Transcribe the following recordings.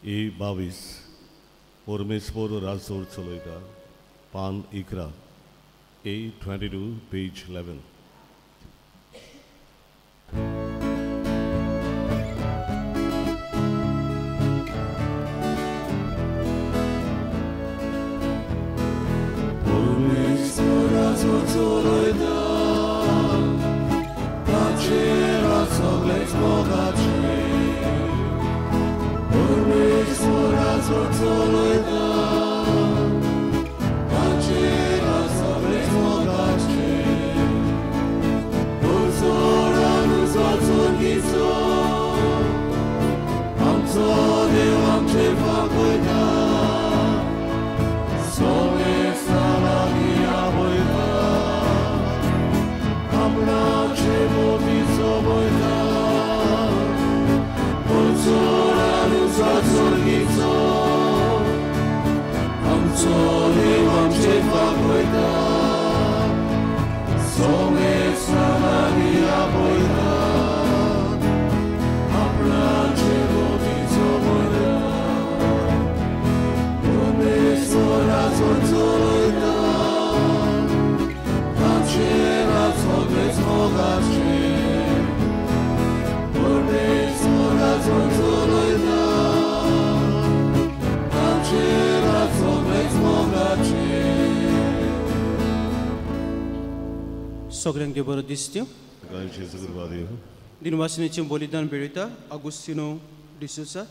ए 22 परमेश्वर राजोर चलयता पान 11 ए 22 पेज 11। परमेश्वर राजोर चलयता ताचेर सगळेच मोगाचे परमेश्वर राजोर चलयता ताचेर सगळेच मोगाचे उजवाड आमचो देव आमचे फागयता सोमेस्ता लागीं आपयता आपणाचे मोती सोबयता उजवाड आमचो देव आमचे फागयता सोमेस्ता लागीं आपयता आपणाचे मोती सोबयता परमेश्वर राजोर चलयता ताचेर सगळेच मोगाचे परमेश्वर राजोर चलयता ताचेर सगळेच मोगाचे। सगळ्यांक देव बरो दिसत्यो। दिनवासिनीचें बलिदान भेटयता आगुस्तिनो डिसोजा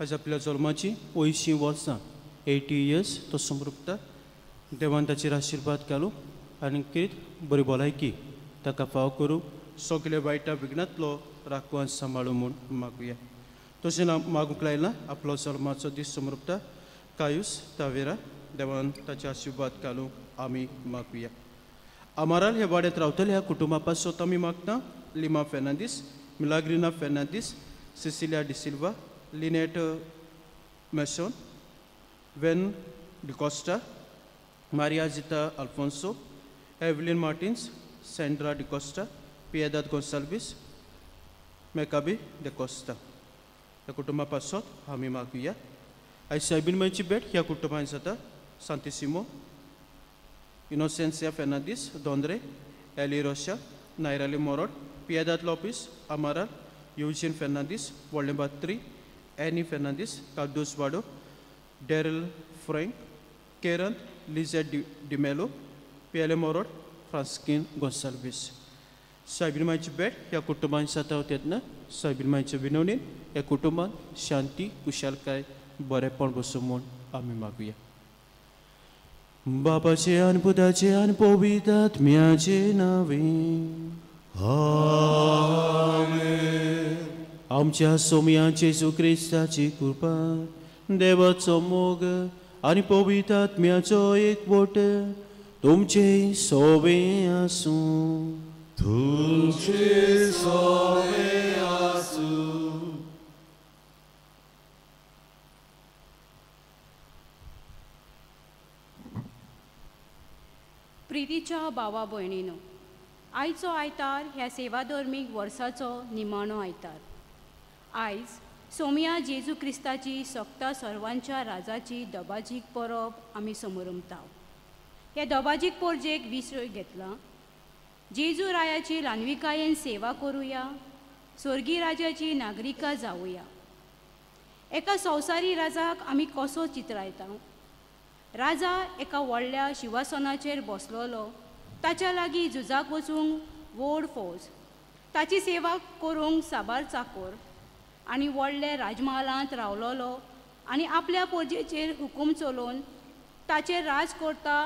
आज आपल्या जल्माची 80 वर्सां 80 इयर्स तो समृपता। देवान ताचेर आशिर्वाद घालूं आनी कितें बरी भलायकी ताका फाव करूं, सगल्या वायटा विघ्नांतलो राखून सांबाळूं म्हूण मागुया। तशें मागूंक लायला आपलो जल्माचो दीस समृपता कायूस तावेरा देवान ताचे आशिर्वाद घालूं आमी मागुया। आमाराल ह्या वाड्यांत रावतले ह्या कुटुंबा पासत आमी मागता Lima Fernandes, Milagrina Fernandes, Cecilia D'Silva, Lynette Mason, Ven D'Costa, Maria Zita Alfonso, Evelyn Martins, Sandra D'Costa, Piedade Gonsalves, Maccabee D'Costa. ह्या कुटुंबा पासत आमी मागुया। आयज सायबीन मांयची भेट ह्या कुटुंबान जाता सांतिसिमो, Inocencia Fernandes, Dondre, Eli Rocha, Nairali Morot, Piedade Lopes, Amaral, Eugene Fernandes, Voldembatri, Annie Fernandes, Cardoz Vado, Daryl Frank, Karen, Lizette D'Mello, Piele Morot, Franskin Gonsalves. Soybean मांयची भेट ह्या कुटुंबान जाता तेन्ना सायबीन मांयच्या विनवणीन ह्या कुटुंबान शांती, कुशालकाय, बरेपण बसूं म्हूण आमी मागुया। बापाचे आनी पुताचे आनी पवित्र आत्म्याचे नांवे आमेन। आमच्या सोम्या जेजू क्रिस्ताची कृपा, देवाचो मोग आनी पवित्र आत्म्याचो एकवट तुमचे सोवे आसूं। तुमचे सोवे आसूं। प्रितीच्या भावा भयणीनो, आयचो आयतार ह्या सेवाधर्मीक वर्साचो निमाणो आयतार। आयज सोमया जेजू क्रिस्ताची सक्ता सर्वांच्या राजाची दबाजीक परब आमी समरमता। ह्या दबाजीक परजेक विसय घेतला जेजू रायाची ल्हानविकायेन सेवा करुया, स्वर्गीय राजाची नागरिका जावया। एका संवसारी राजाक आमी कसो चित्रायता? राजा एका व्हडल्या शिवासनाचेर बसलोलो, ताच्या लागीं झुजाक वचूंक व्हड फौज, ताची सेवा करूंक साबार चाकोर आनी व्हडले राजमहालांत रावलोलो आनी आपल्या परजेचेर हुकूम चलोवन ताचेर राज करता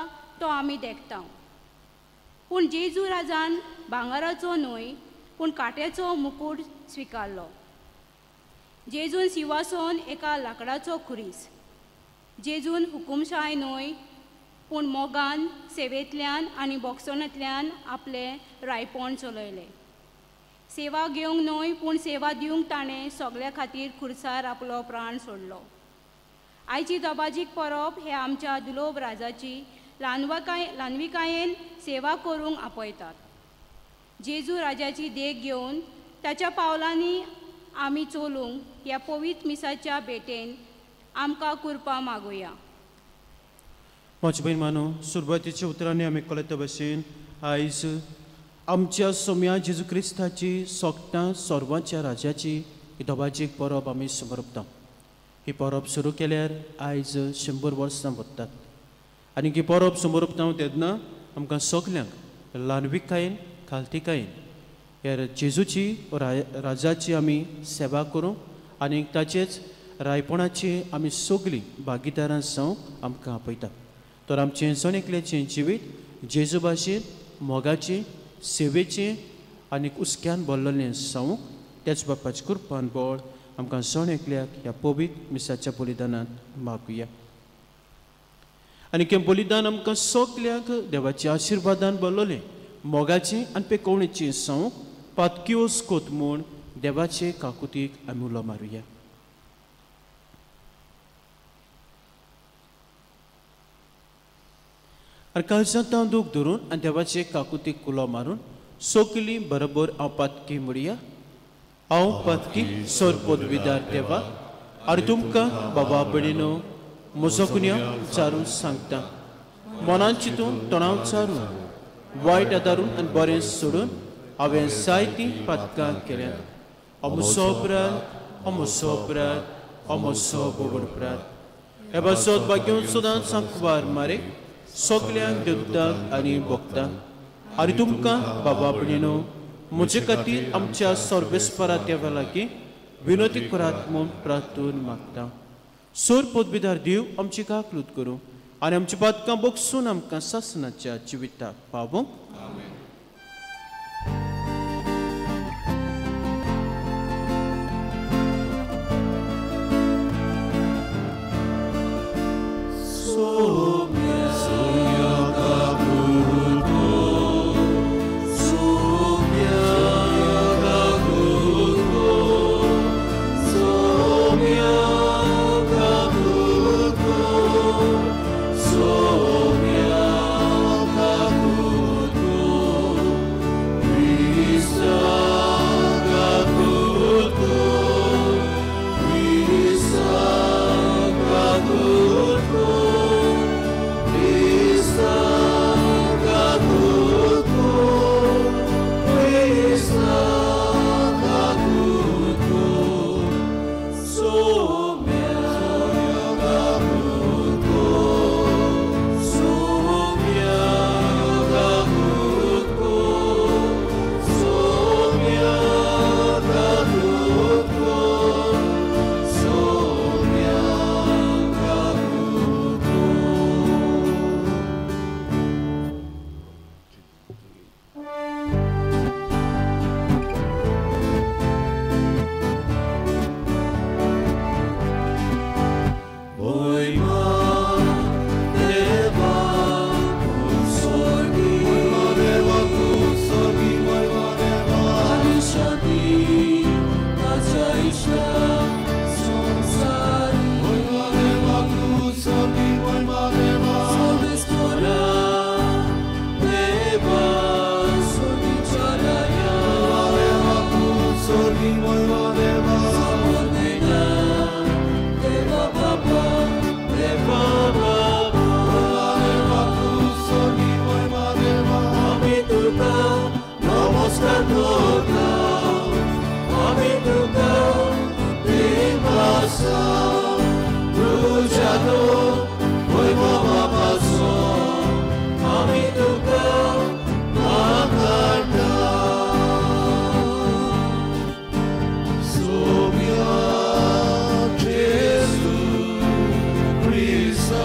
तो आमी देखता। पूण जेजू राजान भांगराचो न्हय पूण कांट्याचो मुकूट स्विकारलो। जेजून शिवासन एका लांकडाचो खुरीस, जेजून हुकुमशाय न्हय पूण मोगान, सेवेंतल्यान आनी बोगसणांतल्यान आपलें रायपण चलयलें। सेवा घेवंक न्हय पूण सेवा दिवंक ताणें सगल्या खातीर खुर्सार आपलो प्राण सोडलो। आयची दबाजीक परब हे आमच्या दुलोब राजाची ल्हानविकायेन सेवा करूंक आपयतात। जेजू राजाची देख घेवन ताच्या पावलांनी आमी चलूंक ह्या पवित्र मिसाच्या भेटेन आमकां कृपा मागुया. म्हजे भयण मानो, सुरवातीच्या उतरांनी आमी कळत भशेन आयज आमच्या सोम्या जेजू क्रिस्ताची सोगटां सर्वांच्या राजाची ही दबाजीक परब आमी समर्पता. ही परब सुरू केल्यार आयज 100 वर्सां वतात आनी ही परब समर्पता तेन्ना आमकां सगल्यांक ल्हानविकायेन खालतिकायेन ह्या जेजूची राजाची आमी सेवा करूं आनी ताचेच रायपणाची आमी सगळीं भागीदारां जावंक आमकां आपयता. तर आमचें जण एकल्याचें जिवीत जेजू भाशेन मोगाचें, सेवेचें आनी हुस्क्यान भरलेलें जावंक त्याच बापाच्या कृपान बळ आमकां जण एकल्याक ह्या पवित्र मिसाच्या बलिदानांत मागुया. आनी हें बलिदान आमकां सगल्यांक देवाच्या आशिर्वादान भरलेलें मोगाचें आनी पेकोवणेचें जावंक पातकियोस कोत म्हूण देवाचे काकुतीक आमी उलो मारुया. आनी काळजांत दूख धरून आनी देवाचे काकुतीक उलो मारून सगलीं बरोबर हांव पातकी म्हणया. हांव पातकी सर पदवीदार देवा आनी तुमकां बाबा भयणीनो म्हजो गुन्यांव चारून सांगता. मनान चिंतून तणाव चारून वायट आदारून आनी बरें सोडून हांवें जायतीं पातकां केल्यांत. अमुसो अपराध, अमुसो अपराध, अमुसो बोबड अपराध. हे पासत भाग्योन सदांच सांकवार मारे सगल्यांक देवतांक आनी भक्तांक आनी तुमकां बाबा भयणीनो म्हजे खातीर आमच्या सर्वेस्परा देवा लागीं विनोती करात म्हूण प्रार्थून मागता. सोर पदवीदार देव आमची काकलूत करूं आनी आमची पातकां बगसून आमकां सासणाच्या जिविताक पावोवंक. Soumya Jesu Christ.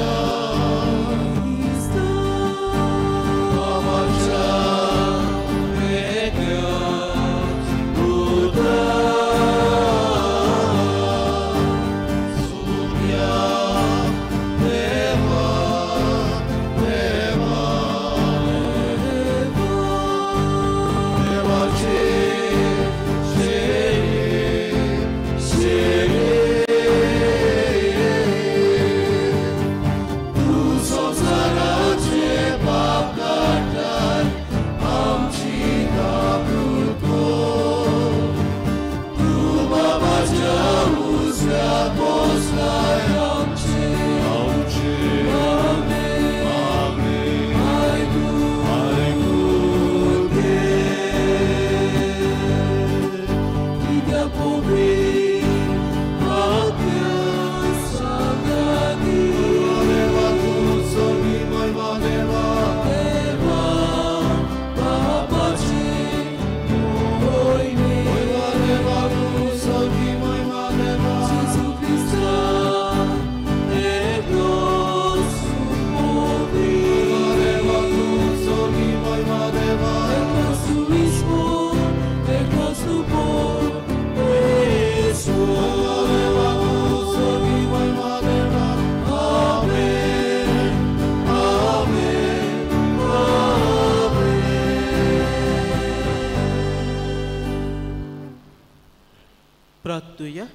प्रार्थुया.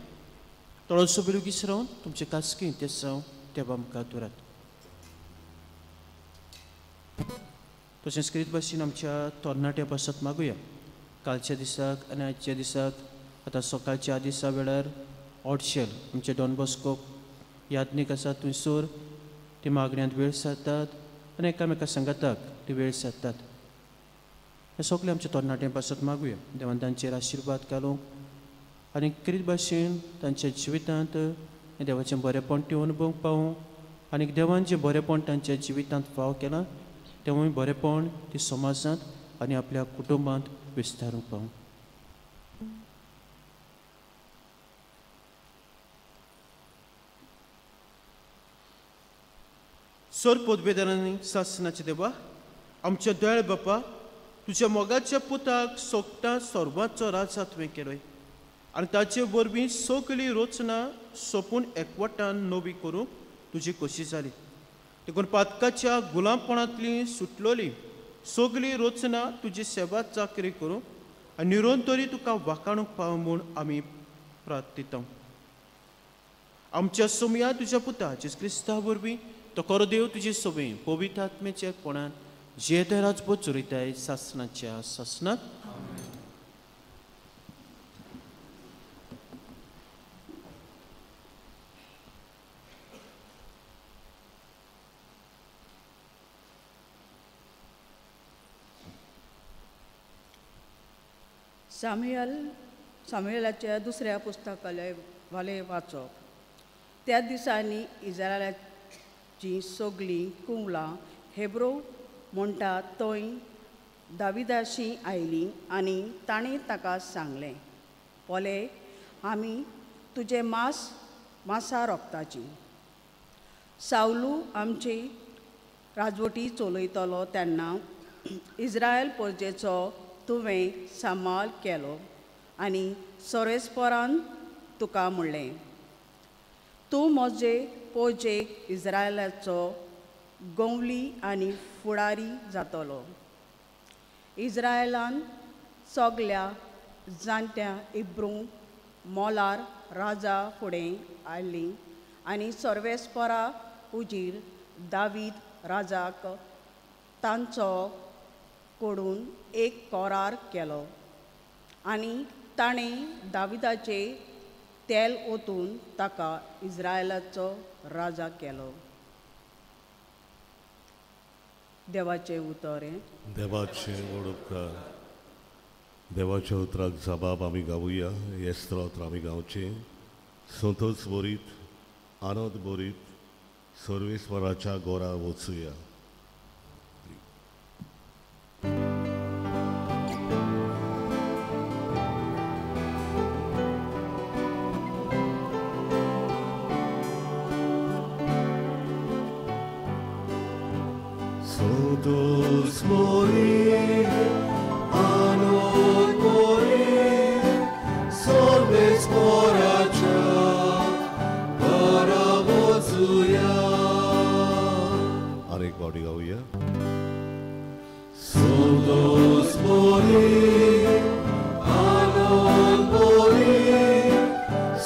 थोडोसो वेळ ओगीच रावन तुमचे खासगी इंतेसांव देवा मुखार दवरात. तशेंच करीत भाशेन आमच्या तरणाट्या पासत मागुया. कालच्या दिसाक आनी आयच्या दिसाक आतां सकाळच्या दिसा वेळार ऑडशेल आमचे डॉन बॉस्को याज्ञीक आसा थंयसर ती मागण्यांत वेळ सारतात आनी एकामेका सांगाताक ती वेळ सारतात. हे सगळे आमच्या तरणाट्यां पासत मागुया. देवान तांचेर आशिर्वाद घालूंक आनी करीत भाशेन तांच्या जिवितांत देवाचें बरेंपण ती अनुभवूंक पावूं आनी देवान जें बरेंपण तांच्या जिवितांत फाव केलां तेवूय बरेंपण ती समाजांत आनी आपल्या कुटुंबांत विस्तारूंक पावूं. सर पदवेदारांनी सासनाचे देवा, आमच्या दयाळ बापा, तुज्या मोगाच्या पुताक सोगटा सर्वांचो राजा तुवें केलोय आनी ताचे वरवीं सगळी रचना सोंपून एकवटान नवी करूंक तुजी कोशिश जाली. देखून पातकाच्या गुलामपणांतली सुटलोली सगळी रचना तुजी सेवा चाकरी करूंक आनी निरंतरी तुका वाखाणूंक पाव म्हूण आमी प्रार्थिता. आमच्या सोमया तुज्या पुता जेजू क्रिस्ता वरवीं तो खरो देव तुजी सोबी पवित्र आत्म्याच्या कोणान जे ते राजपूत चोरिताय सासनाच्या सासनाक. सामुएलाच्या दुसऱ्या पुस्तकाले वाले वाचप. त्या दिसांनी इस्रायलाचीं सगळीं कुंवलां हेब्रो म्हणटा थंय दाविदाशी आयलीं आनी ताणें ताका सांगलें, पळय आमी तुजें मांस मांसा रोगताची. सावलू आमची राजवटी चलयतलो तेन्ना इस्रायल परजेचो तुवें सांबाळ केलो आनी सोरेस्परान तुका म्हणलें, तूं म्हजे पोजेक इस्रायलाचो गोंवली आनी फुडारी जातलो. इस्रायलान सगल्या जाणट्या इब्रू मोलार राजा फुडें आयलीं आनी सर्वेस्परा हुजीर दावीद राजाक तांचो कडून एक करार केलो आनी ताणें दाविदाचे तेल ओतून ताका इस्रायलाचो राजा केलो. देवाचें उतर हें. देवाचें व्हड उपकार. देवाच्या उतराक जबाब आमी गावया. हे स्तोत्र आमी गावचें. संतोष बरीत, आनंद बरीत सर्वेस्वराच्या गोरा वचुया. Santos mori, anod mori, solves moracha, paravozuya. Anek body gauya. Santos mori, anod mori,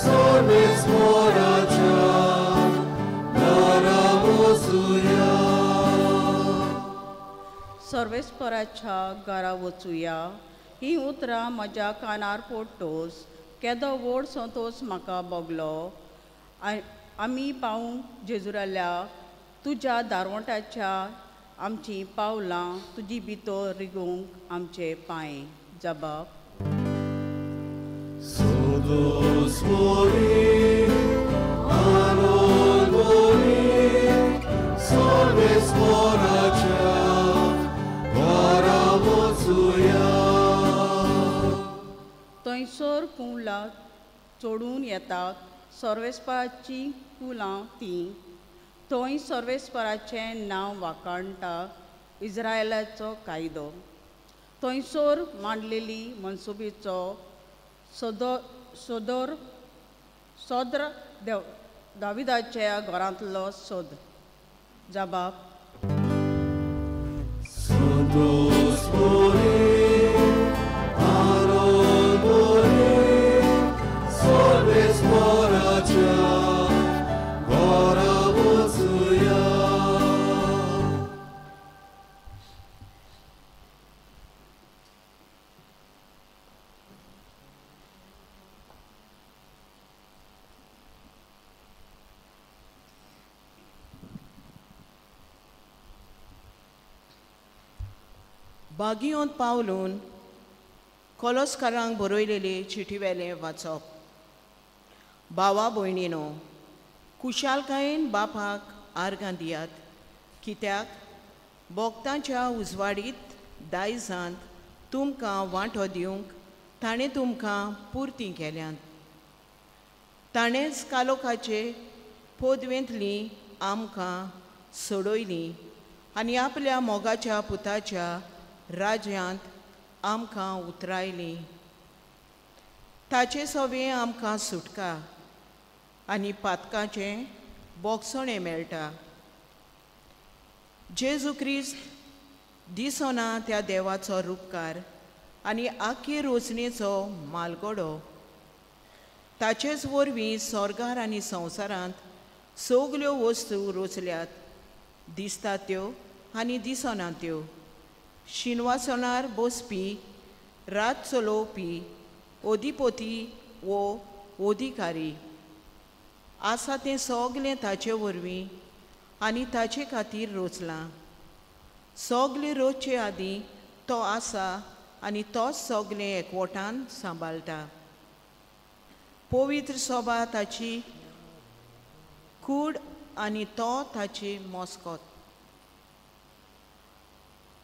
solves moracha, paravozuya. सर्वेस्पराच्या घरा वचुया ही उतरां म्हज्या कानार पडटोच केदो व्हड संतोश म्हाका भोगलो. आमी पावूंक जेजुराल्या तुज्या दारवंटाच्या आमचीं पावलां तुजी भितर रिगोवंक आमचे पांय. जबाब. थंयसर कुंवलां चडून येतात सर्वेस्पराचीं कुलां तीं थंय सर्वेस्पराचें नांव वाखाणटा इस्रायलाचो कायदो. थंयसर मांडलेली मनसुबीचो सोदर सोद्र देव दाविदाच्या घरांतलो सोद. जबाब. बागियोंत पावलून कोलोस्कारांक बरयलेले चिटीवेलें वाचप. भावा भयणीनो, कुशालकायेन बापाक आर्गां दियात, कित्याक भोक्तांच्या उजवाडीत दायजांत तुमकां वांटो दिवंक ताणें तुमकां पुर्ती केल्यांत. ताणेंच कालोखाचे पोदवेंतली आमकां सोडयली आनी आपल्या मोगाच्या पुताच्या राज्यांत आमकां उतरायली. ताचे सवें आमकां सुटका आनी पातकाचें बोगसणें मेळटा. जेजू क्रिस्त दिसना त्या देवाचो रुपकार आनी आखी रोचणेचो मालगडो. ताचेच वरवीं स्वर्गार आनी संवसारांत सगल्यो वस्तू रोचल्यात, दिसता त्यो आनी दिसना त्यो, शिनवासनार बसपी, रात चलोवपी, अधिपती वो अधिकारी आसा तें सगलें ताचे वरवीं आनी ताचे खातीर रोचलां. सगलें रोचचे आदीं तो आसा आनी तोच सगलें एकवटान सांबाळटा. पवित्र सभा ताची कूड आनी तो ताची मस्कत.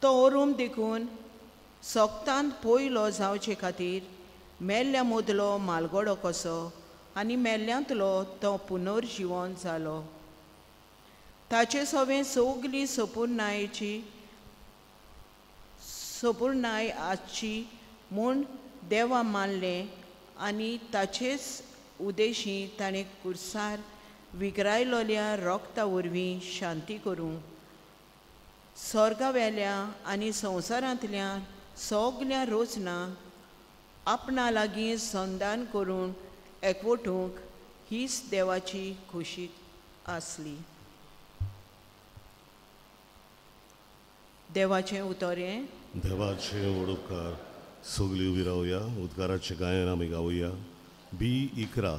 तो ओरूम देखून सोगतान पयलो जावचे खातीर मेल्ल्या मदलो मालगडो कसो आनी मेल्ल्यांतलो तो पुनर्जिवन जालो. ताचे सवें सगली सपुर्णाय आसची म्हूण देवा मानलें आनी ताचेच उदेशी ताणें कुर्सार विगरायलोल्या रोगता वरवीं शांती करूं स्वर्गावेल्या आनी संवसारांतल्या सगल्या रोचना आपणा लागीं संदान करून एकवटूंक हीच देवाची खोशी आसली. देवाचें उतर हें. देवाचें उपकार. सगळीं उबी रावया, उद्गाराचें गायन आमी गावया. बी 11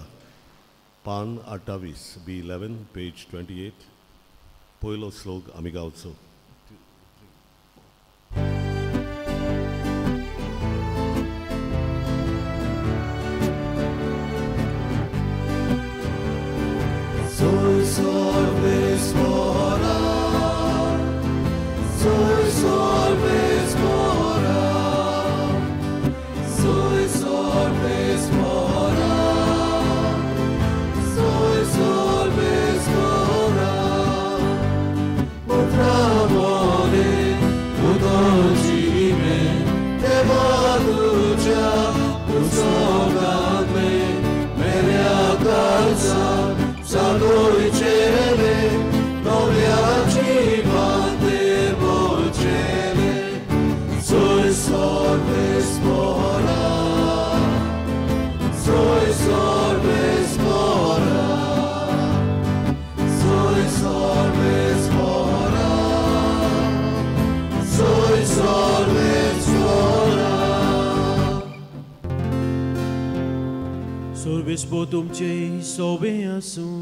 पान 28, बी 11 पेज 28, पयलो श्लोक आमी गावचो. सर्वेस्पो तुमचे सोबे आसूं.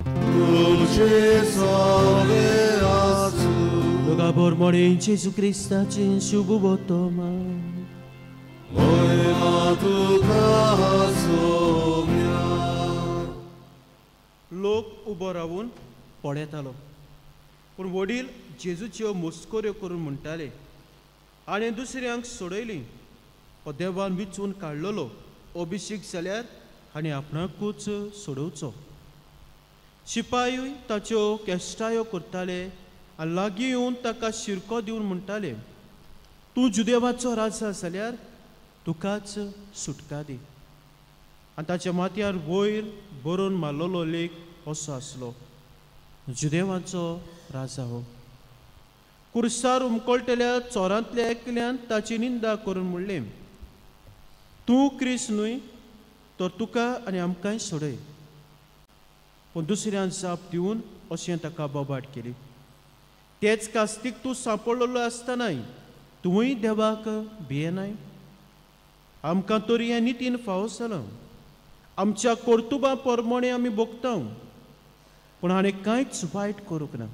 तुमचे सोबे आसूं. लोका बोरमोडे जेजू क्रिस्ताचें शुभ वर्तमान. मोयमा तुका सोम्या. लोक उबो रावून पळयतालो, पूण वडील जेजूच्यो मस्कऱ्यो करून म्हणटाले, आनी दुसऱ्यांक सोडयली. हो देवान विचून काडलेलो अभिषेक जाल्यार आनी आपणाकूच सोडोवचो. शिपायूय ताच्यो केश्टायो करताले आनी लागीं येवन ताका शिरको दिवन म्हणटाले, तूं जुदेवाचो राजा जाल्यार तुकाच सुटका दी. आनी ताच्या माथ्यार वयर बरोवन मारलेलो लेख असो आसलो, जुदेवाचो राजा हो. कुर्सार उमकळटेल्या चोरांतल्या एकल्यान ताची निंदा करून म्हणलें, तूं क्रिस्त न्हय तर तुका आनी आमकांय सोडय. पूण दुसऱ्यान जाप दिवन अशें ताका बोबाट केली, तेच कास्तीक तूं सांपडलेलो आसतनाय तुवूय देवाक भियेनाय? आमकां तरी हें नितीन फावो जालां, आमच्या कर्तुबां प्रमाणें आमी भोगता, पूण हाणें कांयच वायट करूंक ना.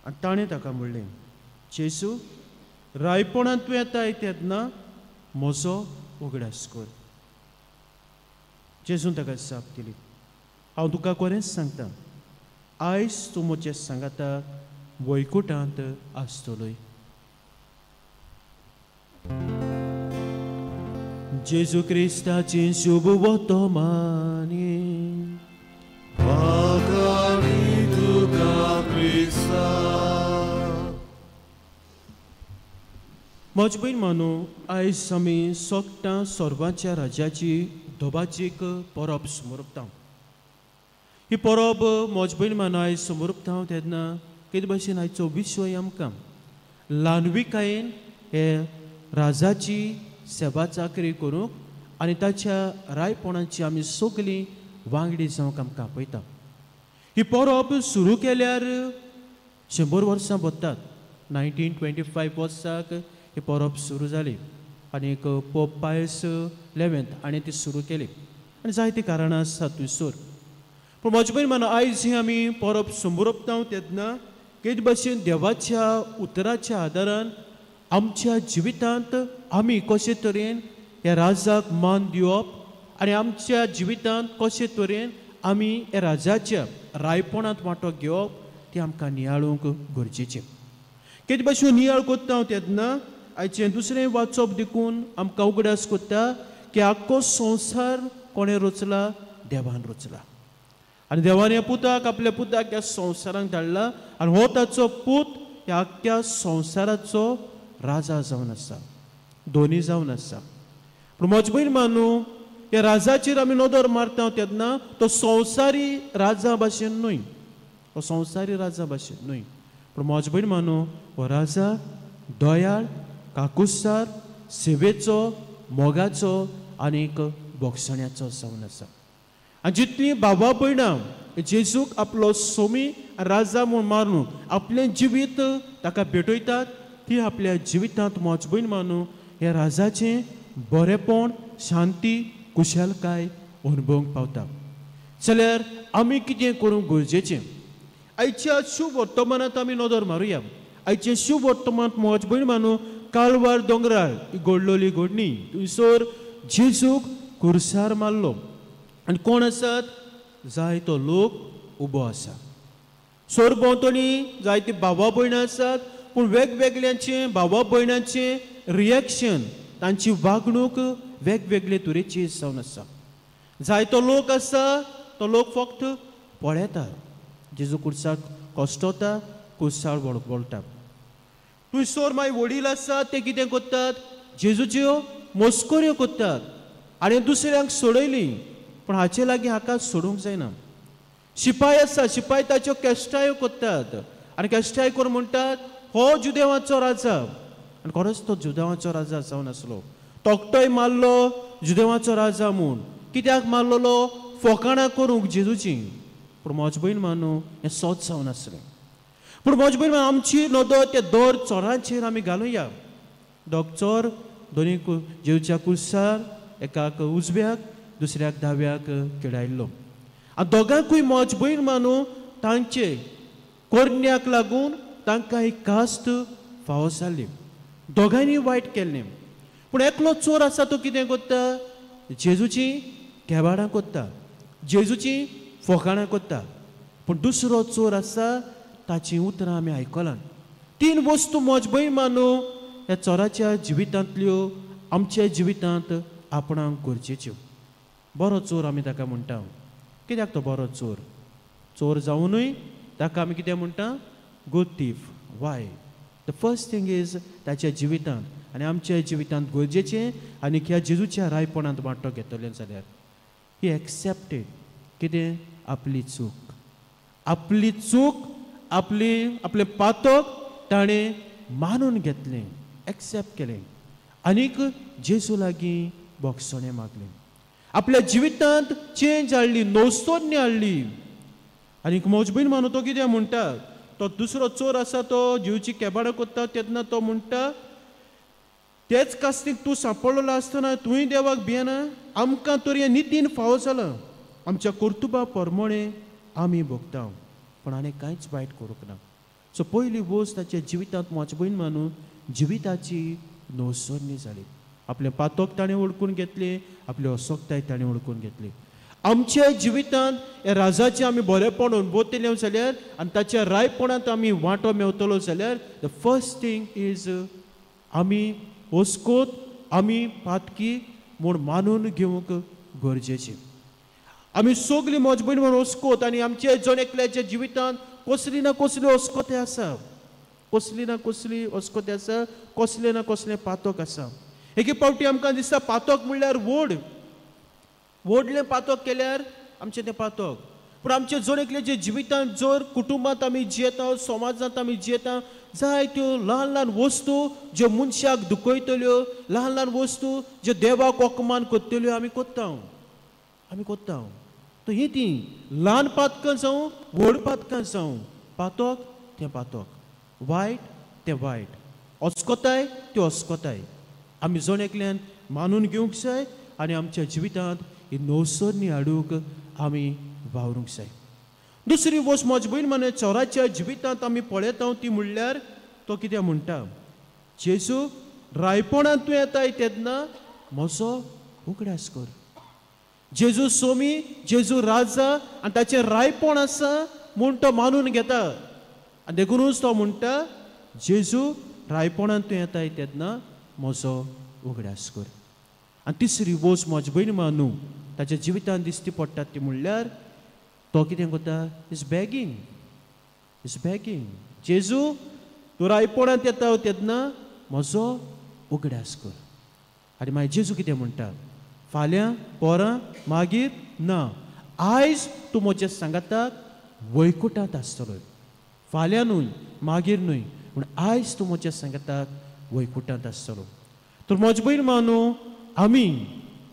आनी ताणें ताका म्हणलें, जेजू, रायपणांत तूं येताय तेन्ना म्हजो उगडास कर. जेजून ताका जाप दिली, हांव तुका खरेंच सांगता, आयज तूं म्हजे सांगाता वैकुटांत आसतलोय. जेजू क्रिस्ताची शुभ वर्तमानी. म्हज भयण मानू, आयज आमी सोगटां सर्वांच्या राज्याची दोबाजीक परब समर्पता. ही परब म्हज भयण मानू आयज समर्पता तेन्ना कितें भशेन आयचो विशय आमकां ल्हानविकायेन हे राजाची सेवा चाकरी करूंक आनी ताच्या रायपणाची आमी सगळीं वांगडी जावंक आमकां आपयता. ही परब सुरू केल्यार 100 वर्सां वतात. 1925 वर्साक ही परब सुरू जाली आनी एक पोप पायस 11th हाणें ती सुरू केली आनी जायतीं कारणां आसात थंयसर. पूण म्हजे भयण मानू, आयज ही आमी परब समर्पता तेन्ना कितें भशेन देवाच्या उतराच्या आदारान आमच्या जिवितांत आमी कशे तरेन ह्या राजाक मान दिवप आनी आमच्या जिवितांत कशे तरेन आमी ह्या राजाच्या रायपणांत वांटो घेवप तें आमकां नियाळूंक गरजेचें. कितें भशेन नियाळ करता तेन्ना आयचें दुसरें वाचप देखून आमकां उगडास करता की आख्खो संवसार कोणें रचला? देवान रचला. आनी देवान ह्या पुताक, आपल्या पुताक ह्या संवसारांत धाडला आनी हो ताचो पूत ह्या आख्ख्या संवसाराचो राजा जावन आसा, दोनी जावन आसा. पूण म्हज भयण मानू, ह्या राजाचेर आमी नदर मारता तेन्ना तो संवसारी राजा भाशेन न्हय, तो संवसारी राजा भाशेन न्हय. पूण म्हज भयण मानू, हो राजा दयाळ, काकुसार, सेवेचो, मोगाचो आनीक बोगसण्याचो जावन आसा. आनी जितलीं बाबा भयणां जेजूक आपलो सोमी राजा म्हूण मारून आपलें जिवीत ताका भेटयतात ती आपल्या जिवितांत म्हज भयण मानू ह्या राजाचें बरेपण, शांती, कुशलकाय अनुभवूंक पावता. जाल्यार आमी कितें करूंक गरजेचें? आयच्या शुभ वर्तमानांत आमी नदर मारुया. आयचें शुभ वर्तमान म्हज भयण मानू कालवार दोंगरार ही घडलोली घडणी, थंयसर जेजूक कुर्सार मारलो आनी कोण आसात? जायतो लोक उबो आसा. सरभोंवतणी जायती भावा भयणां आसात, पूण वेगवेगळ्यांचें भावा भयणांचें रिएक्शन, तांची वागणूक वेगवेगळे तरेची जावन आसा. जायतो लोक आसा तो लोक फक्त पळयता, जेजू कुर्साक कश्टवता, कुर्सार वळटा. थंयसर मागीर वडील आसात ते कितें करतात? जेजूच्यो मस्कऱ्यो करतात आनी दुसऱ्यांक सोडयली, पूण हाचे लागीं हाका सोडूंक जायना. शिपाय आसा, शिपाय ताच्यो केश्टायो करतात आनी केश्टाय करून म्हणटात हो जुदेवाचो राजा. आनी खरोच तो जुदेवाचो राजा जावन आसलो. तकटोय मारलो जुदेवाचो राजा म्हूण. कित्याक मारलेलो? फोकाणां करूंक जेजूची. पूण म्हज भयण मानू, हें सत जावन आसलें. पूण म्हज भयण आमची नदर त्या दर चोरांचेर आमी घालुया. दोग चोर दोनी जेजूच्या कुर्सार, एकाक उजव्याक दुसऱ्याक दाव्याक केळायल्लो. आनी दोगांकूय म्हज भयण मानू तांचे करण्याक लागून तांकां एक कास्त फावो जाली. दोगांयनी वायट केल्लें. पूण एकलो चोर आसा तो कितें करता? जेजूची केबाडां करता, जेजूची फोकाणां करता. पूण दुसरो चोर आसा ताचीं उतरां आमी आयकलां. तीन वस्तू म्हज भयण मानू ह्या चोराच्या जिवितांतल्यो आमच्या जिवितांत आपणाक गरजेच्यो. बरो चोर आमी ताका म्हणटा. कित्याक तो बरो चोर? चोर जावनूय ताका आमी कितें म्हणटा? Good thief. Why? The first thing is ताच्या जिवितांत आनी आमच्या जिवितांत गरजेचें आनी ह्या जेजूच्या रायपणांत वांटो घेतलें जाल्यार ही एक्सेप्टेड कितें? आपली चूक, आपली चूक, आपली आपलें पातक ताणें मानून घेतलें, एक्सेप्ट केलें आनीक जेजू लागीं बोगसणें मागलें. आपल्या जिवितांत चेंज हाडली, नवसोन्य हाडली. आनीक म्हज भयण मानू तो कितें म्हणटा? तो दुसरो चोर आसा तो जेजूची केबाडां करता तेन्ना तो म्हणटा, तेच कास्तीक तूं सांपडलेलो आसतना तुवें देवाक भियेना? आमकां तर हें नितीन फावो जालां, आमच्या कर्तुबा परमणे आमी भोगता, पूण हाणें कांयच वायट करूंक ना. सो पयली वस्त ताच्या जिवितांत म्हज भयण मानू जिविताची नवसरणी जाली. आपलें पातक ताणें ओळखून घेतलें, आपली असक्ताय ताणें ओळखून घेतली. आमच्या जिवितांत ह्या राजाचें आमी बरेपण अणभवतले जाल्यार आनी ताच्या रायपणांत आमी वांटो मेवतलो जाल्यार the first thing is आमी ओस्कोत आमी पातकी म्हूण मानून घेवंक गरजेचें. आमी सगळीं म्हज भयण म्हूण ओस्कोत आनी आमचे जण एकल्याच्या जिवितांत कसली ना कसली ओस्कोते आसा, कसली ना कसली ओस्कोते आसा, कसलें ना कसलें पातक आसा. एके फावटी आमकां दिसता पातक म्हणल्यार व्हड, व्हडलें पातक केल्यार आमचें तें पातक. पूण आमचे जण एकल्याच्या जिवितांत जर कुटुंबांत आमी जियेता, समाजांत आमी जियेता, जायत्यो ल्हान ल्हान वस्तू ज्यो मनशाक दुखयतल्यो, ल्हान ल्हान वस्तू ज्यो देवाक अपमान करतल्यो आमी करता, आमी करता. तर ही ती ल्हान पातकां जावं व्हड पातकां जावं, पातक तें पातक, वायट तें वायट, अस्कोताय त्यो अस्कोताय आमी जण एकल्यान मानून घेवंक जाय आनी आमच्या जिवितांत ही नवसरणी हाडूंक आमी वावरूंक जाय. दुसरी वस्त म्हज भयण माने चोराच्या जिवितांत आमी पळयता ती म्हणल्यार तो कितें म्हणटा, जेजू रायपणांत तूं येताय तेन्ना म्हजो उगडास कर. जेजू सोमी, जेजू राजा आनी ताचें रायपण आसा म्हूण तो मानून घेता आनी देखुनूच तो म्हणटा जेजू रायपणांत तूं येताय तेन्ना म्हजो उगडास कर. आनी तिसरी वस्त म्हज भयण मानू ताच्या जिवितांत दिसती पडटा ती म्हणल्यार तो कितें करता, is begging, is begging. जेजू तूं रायपणांत येता तेन्ना म्हजो उगडास कर. आनी मागीर जेजू कितें म्हणटा, फाल्यां पोरां मागीर ना, आयज तूं म्हज्या सांगाताक वैकुटांत आसतलो. फाल्यां न्हय, मागीर न्हय, पूण आयज तूं म्हज्या सांगाताक वैकुटांत आसतलो. तर म्हज भयण मानू आमी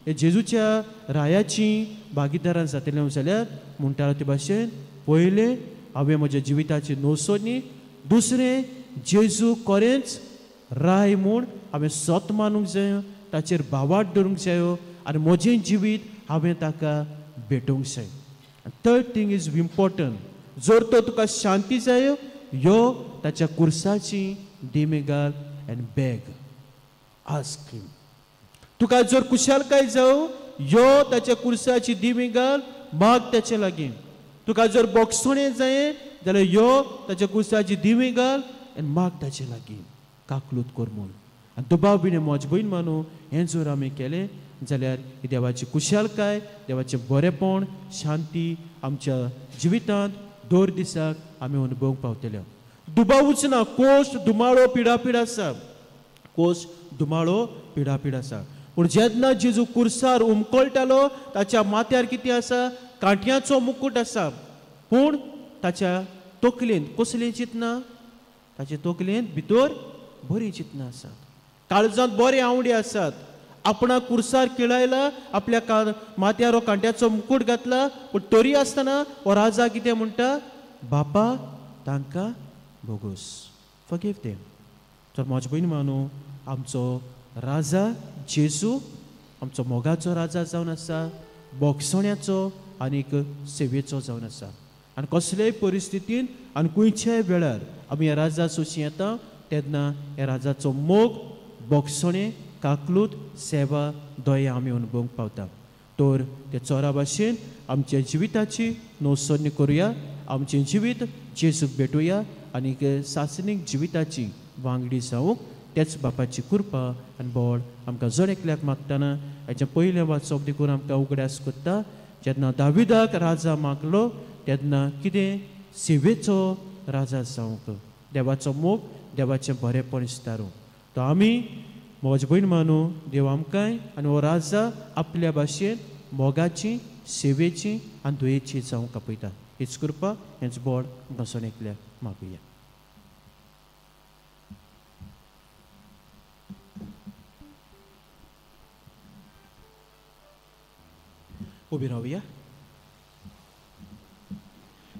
हे जेजूच्या रायाची भागीदारां जातले जाल्यार म्हणटालो ते भाशेन पयलें हांवें म्हज्या जिविताची नवसरणी, दुसरें जेजू खरेंच राय म्हूण हांवें सत मानूंक जायो, ताचेर भावार्थ दवरूंक जायो आनी म्हजें जिवीत हांवें ताका भेटोवंक जाय. थर्ड थींग is important, जर तो तुका शांती जायो यो ताच्या कुर्साची दिमी घाल एंड बॅग आस्क हिम. तुका जर कुशालकाय जावं यो ताच्या कुर्साची दिमी घाल, माग ताचे लागीं. तुका जर बोगसणें जाय जाल्यार यो ताच्या कुर्साची दिमी घाल आनी माग ताचे लागीं, काकलूत कर म्हूण. आनी दुबाव बिणे म्हज भयण मानू हें जर आमी केलें जाल्यार ही देवाची कुशालकाय, देवाचें बरेपण, शांती आमच्या जिवितांत दर दिसाक आमी अनुभवूंक पावतले. दुबावूच ना, कोश दुमाळो पिडापीड आसा, कोश दुमाळो पिडापीड आसा. पूण जेन्ना जेजू कुर्सार उमकळटालो ताच्या माथ्यार कितें आसा, कांटयांचो मुकूट आसा, पूण ताच्या तकलेंत कसलें चिंतना, ताच्या तकलेंत भितर बरीं चिंतना आसात, काळजांत बरे आंवडे आसात. आपणाक कुर्सार किळायला, आपल्या माथ्यार कांट्याचो मुकूट घातला, पूण तरी आसतना हो राजा कितें म्हणटा, बापा तांकां भोगोस, फॉरगिव देम. तर म्हज भयण मानू आमचो राजा जेजू आमचो मोगाचो राजा जावन आसा, बोगसण्याचो आनीक सेवेचो जावन आसा. आनी कसलेय परिस्थितीन आनी खंयच्याय वेळार आमी ह्या राजा सोशी येता तेन्ना ह्या राजाचो मोग, बोगसणें, काकलूत, सेवा, दया आमी अणभवूंक पावता. तर त्या चोरा भाशेन आमच्या जिविताची नवसरणी करुया, आमचें जिवीत जेजूक भेटुया आनीक सासणीक जिविताची वांगडी जावंक तेच बापाची कृपा आनी बळ आमकां जण एकल्याक मागतना हाचें पयलें वाचप देखून आमकां उगडास करता. जेन्ना दाविदाक राजा मागलो तेन्ना कितें सेवेचो राजा जावंक, देवाचो मोग, देवाचें बरेपण विस्तारूंक. तो आमी म्हज भयण मानू देव आमकांय आनी हो राजा आपल्या भाशेन मोगाची, सेवेची आनी दयेची जावंक आपयता. हीच कृपा, हेंच बळ आमकां जण एकल्याक मागुया. उबी रावया.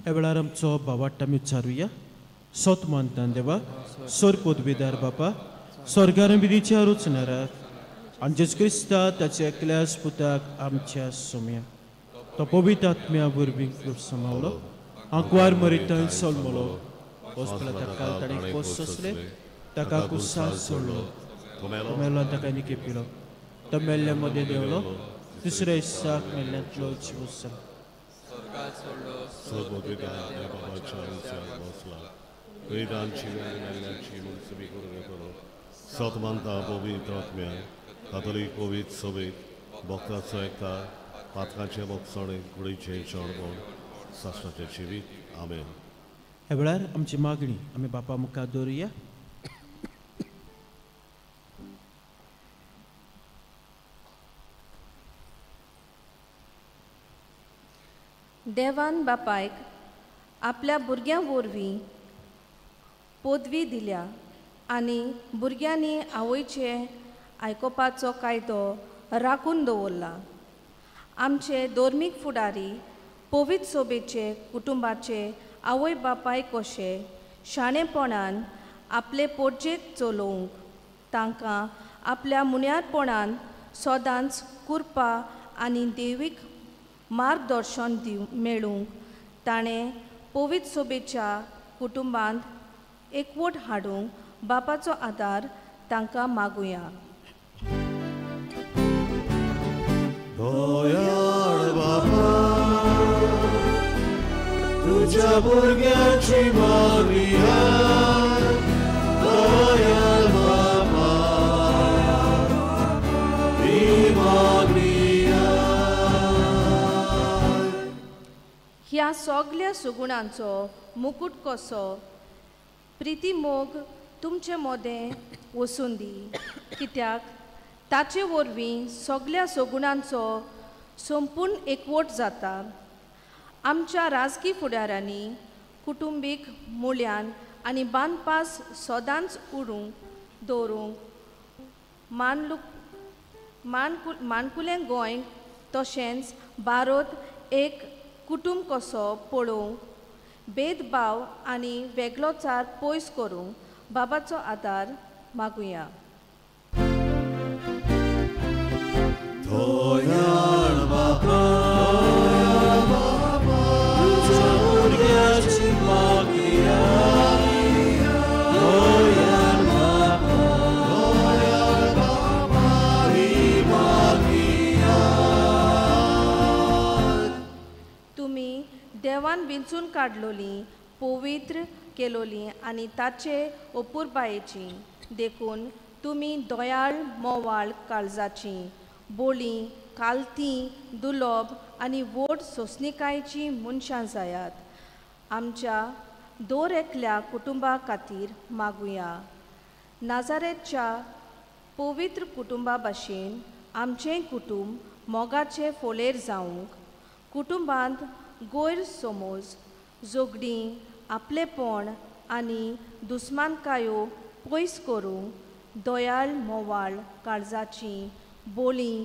ह्या वेळार आमचो भावार्थ आमी उच्चारुया. सत मानतान देवा, सोर पदवीदार बापा, स्वर्गार विधीच्या रुचणाराक आनी जेजू क्रिस्ता ताच्या एकल्याच पुताक आमच्या सोम्या तो पवित्र आत्म्या वरवीं समावलो, आंकवार मरितान सलमलो, ताणें कोस सोंसले, ताका कुसार सोडलो, तो मेलो ताका निके पिलो, तो मेल्ल्या मदें देंवलो, दुसऱ्या दिसाक मेल्ल्यांतलो जिवो जालो. सत मानता पवित्र आत्म्या कातोलीक पवित्र सभेक भक्ताचो एकता पातकाचें भोगसणें कुडीचें चणपण सासणाचें जिवीत. आमेन. ह्या वेळार आमची मागणी आमी बापा मुखार दवरुया. देवान बापायक आपल्या भुरग्यां वरवीं पदवी दिल्या आनी भुरग्यांनी आवयचे आयकुपाचो कायदो राखून दवरला. आमचे धर्मीक फुडारी पवित्र सोबेचे कुटुंबाचे आवय बापाय कशे शाणेपणान आपले पोटजेक चलोवंक तांकां आपल्या मुन्यारपणान सदांच कृपा आनी देवीक मार्गदर्शन दिव मेळूंक ताणें पवित्र सोबेच्या कुटुंबांत एकवट हाडूंक बापाचो आदार तांकां मागुया. दयाळ बापा तुझ्या भुरग्याची मागणी, दयाळ बापा ही मागणी. ह्या सगल्या सुगुणांचो मुकूट कसो प्रिती मोग तुमचे मदें वसून दी, कित्याक ताचे वरवीं सगल्या सगुणांचो संपूर्ण एकवट जाता. आमच्या राजकी फुडाऱ्यांनी कुटुंबीक मुल्यान आनी बांदपास सदांच उरूंक दवरूंक मानकुलें गोंय तशेंच भारत एक कुटुंब कसो पळोवंक भेदभाव आनी वेगळोचार पयस करूंक बाबाचो आदार मागुया. दयाळ बापा तुझ्या भुरग्याची मागणी, दयाळ बापा ही मागणी. तुमी देवान विंचून काडलोली पवित्र केलोली आनी ताचे अपुरबायेची, देखून तुमी दयाळ मोवाळ काळजाची बोली कालती दुलोब आनी व्हड सोंसणिकायेची मनशां जायात. आमच्या दर एकल्या कुटुंबा खातीर मागुया. नाजारेच्या पवित्र कुटुंबा भाशेन आमचें कुटुंब मोगाचे फोलेर जावंक कुटुंबांत गैरसमज झगडीं आपलेपण आनी दुस्मानकायो पयस करूंक दयाळ मोवाळ काळजाची बोली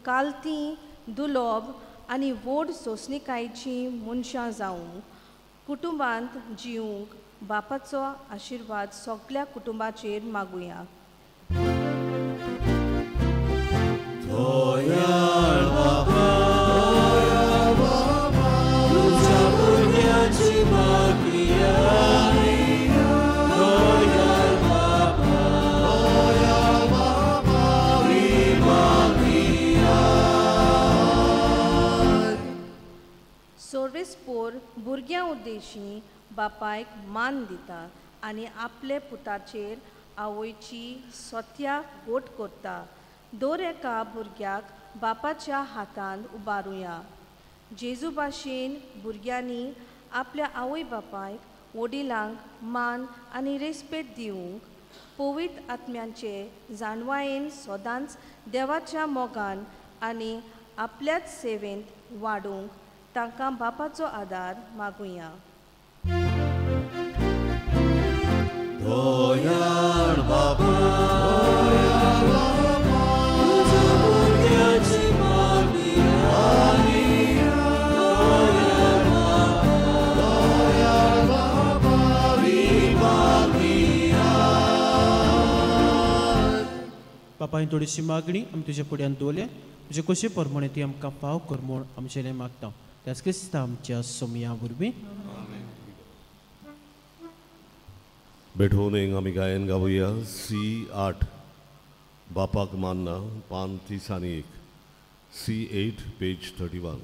कालती दुलोब आनी व्हड सोंसणिकायेची मनशां जावंक कुटुंबांत जिवंक बापाचो आशिर्वाद सगल्या कुटुंबाचेर मागुया. दयाळ बापा तुझ्या भुरग्याची मागणी, दयाळ बापा ही मागणी. सर्वेस्पोर भुरग्यां उद्देशी बापायक मान दिता आनी आपले पुताचेर आवयची सत्या गोट करता. दर एका भुरग्याक बापाच्या हातांत उबारुया. जेजू भाशेन भुरग्यांनी आपल्या आवय बापायक वडिलांक मान आनी रेस्पेद दिवंक पवित्र आत्म्यांचे जाणवायेन सदांच देवाच्या मोगान आनी आपल्याच सेवेंत वाडूंक तांकां बापाचो आदार मागुया. दयाळ बापा तुझ्या भुरग्याची मागणी, दयाळ बापा ही मागणी. बापायन थोडीशी मागणी आमी तुज्या फुड्यान दवरल्या, तुजे कशे प्रमाणे ती आमकां फाव कर म्हूण आमचें मागता. त्याच क्रिस्ता आमच्या सोमया वरवीं. बेठोवन आमी गायन गावया सी 8 बापाक मानना पान 31 C8 page 31.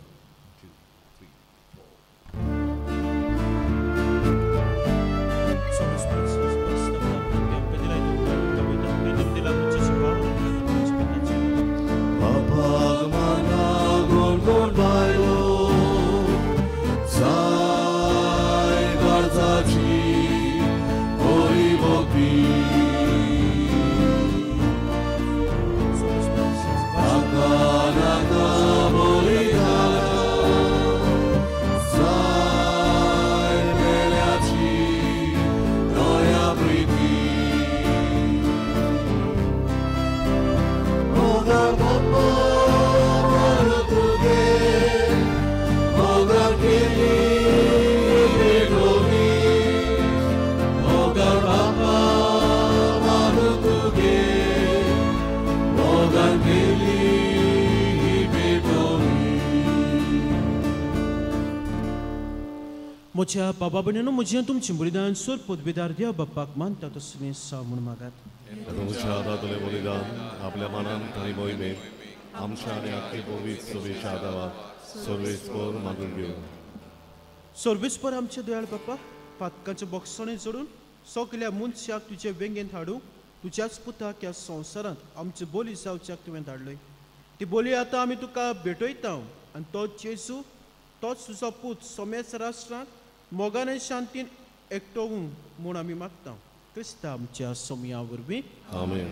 बापाक मानना गोड गोड बायलो जाय गरजाची बरी भक्ती नाका नाका बलिदान जाय मेल्याची दया प्रिती मोगान बाप्पा तुगे मोगान केली भेटोनी मोगान बाप्पा तुगे मोगान केली भेटोनी. म्हज्या बाबा भयणीनो म्हजें तुमचें बलिदान सोर पदवेदार देव बाप्पाक मानता तसलें साव म्हूण मागात. तुमच्या हातांतलें बलिदान आपल्या मनान आनी मोहिमेन आमच्या आनी आख्खे पवित्र सभेच्या आदावाक सर्वेस्पर मागून घेवं. सर्वेस्पर आमच्या दयाळ बाप्पा पातकांचे बोगसणे जोडून सगल्या मनशाक तुजे वेंगेंत हाडूंक तुज्याच पुताक ह्या संवसारांत आमची बोली जावच्याक तुवें धाडलय. ती बोली आतां आमी तुका भेटयता आनी तो जेजू तोच तुजो पूत सोमेच राष्ट्रांत मोगान आनी शांतीन एकटोवूंक म्हूण आमी मागता क्रिस्ता आमच्या सोमया वरवीं. आमेन.